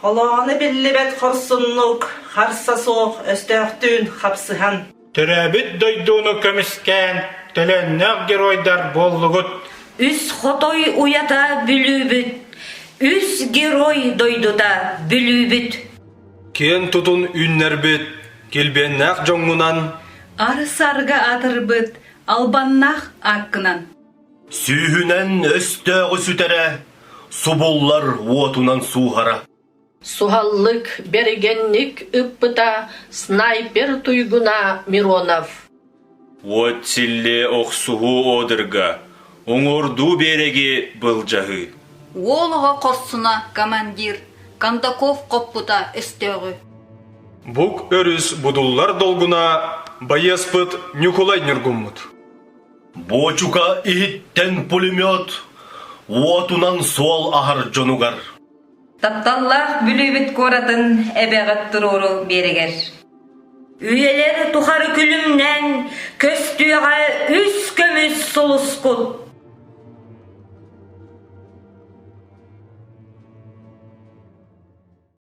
Холооно биллибэт хорсуннук, харса суох өстөөхтүүн хапсыһан. Төрөөбүт дойдуну көмүскээн, төлөннөөх геройдар буоллугут. Үс хотой уйата Бүлүүбүт, үс герой дойдута Бүлүүбүт. Киэн тутун үүннэрбит, килбиэннээх дьоҥҥунан Ары-сарга аатырбыт албаннаах ааккынан. Сүүһүнэн өстөөҕү сүтэрэ, субуллар уотунан сууһара. Суһаллык, бэргэнник ыппыта снайпер туйгуна Миронов. Уот силлиэ охсуһуу одырга, уҥуордуу биэрэги былдьаһыы. Уол оҕо хорсуна командир Кондаков хоппута өстөөҕү. Бук өрүс будуллар долгуна байыаспыт Ньукулай Ньургуммут. Буочука иһиттэн пулемет уотунан суол аһар дьонугар. Тапталлаах Бүлүүбүт куоратын эбэҕит туруору биэригэр. Үйэлэр тухары күлүмнэн көстүөҕэ үс көмүс сулускут.